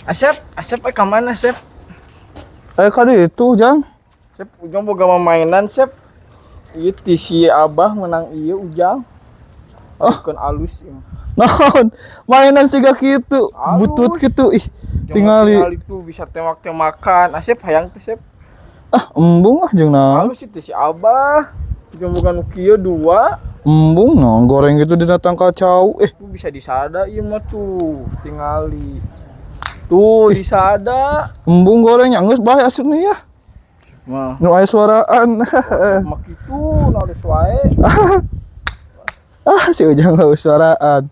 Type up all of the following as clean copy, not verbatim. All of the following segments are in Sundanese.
Asep, Asep ka mana, Sep? Eh, kali itu, Jang. Sep, Ujang boga mainan, Sep. Ieu ti si Abah menang ieu Ujang. Oh. Bukan alus ieu. Naon? Mainan siga kitu, Alus. Butut kitu ih. Ujang Tingali. Tingali tuh bisa tembak-tembakan. Asep hayang teh, Sep. Ah, embung ah jeung naon? Alus itu si Abah. Ujang boga nu kieu dua. Embung naon goreng gitu dina tangkal cau. Eh, Tuh bisa disada ieu mah tuh. Tingali. Tuh disada. Embung gorengnya geus bae asup nih ya. Mah, Nu aya suaraan. Mah kitu nu alus wae. Ah, si Ujang mau suaraan.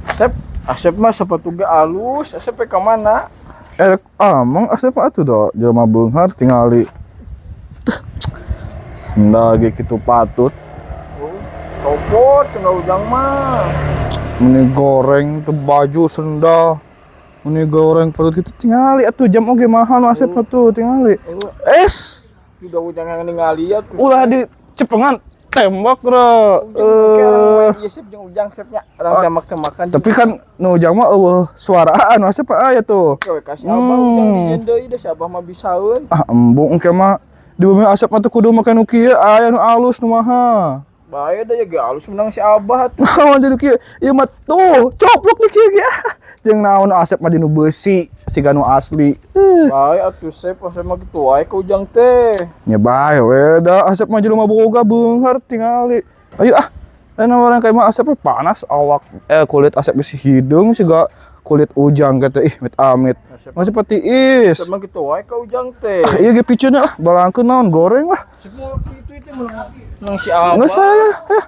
Asep, Asep mah sepatu ge alus. Asep ka mana? Eh, amang Asep mah atuh da jelema beunghar tingali. Sendal ge kitu patut. Oh, copot sendal Ujang mah. Meni goreng tuh baju sendal. Meni goreng patut kitu tingali atuh jam oge mahal nu Asep mah tuh tingali. Oh, Es, udah Ujang yang ningali ya tuh. Ulah di cepengan tembak ra. Ujang kayak orang Eh, main ieu Sep jeung Ujang Sepnya orang tembak-tembakan. Tapi kan nu Ujang mah euweuh suaraan nu Asep aya tuh. Oke, kasih Abah Ujang dijieun deui deh si Abah mah bisaeun. Ah, embung engke mah di bumi Asep mah teu kudu make nu kieu aya nu alus nu mahal. Bae da ya ge alus menang si Abah tuh. Naon jadi kieu? Ieu mah tuh coplok di kieu ge. Ah, jeung naon Asep mah dinu beusi siga nu asli. Eh, Bae atuh Sep, Asep mah kitu wae ka Ujang teh. Nya bae we da Asep mah jelema boga beunghar tingali. Ayo ah. Lain orang kayak mah Asep mah panas awak eh kulit Asep bisi hideung siga kulit Ujang gitu ih amit amit. Asep Masih tiis. Asep mah kitu wae ka Ujang teh. Ah, iya ge piceunna lah balangkeun naon goreng lah. Asep mah kitu itu menang menang si Abah. Enggak saya. Ya.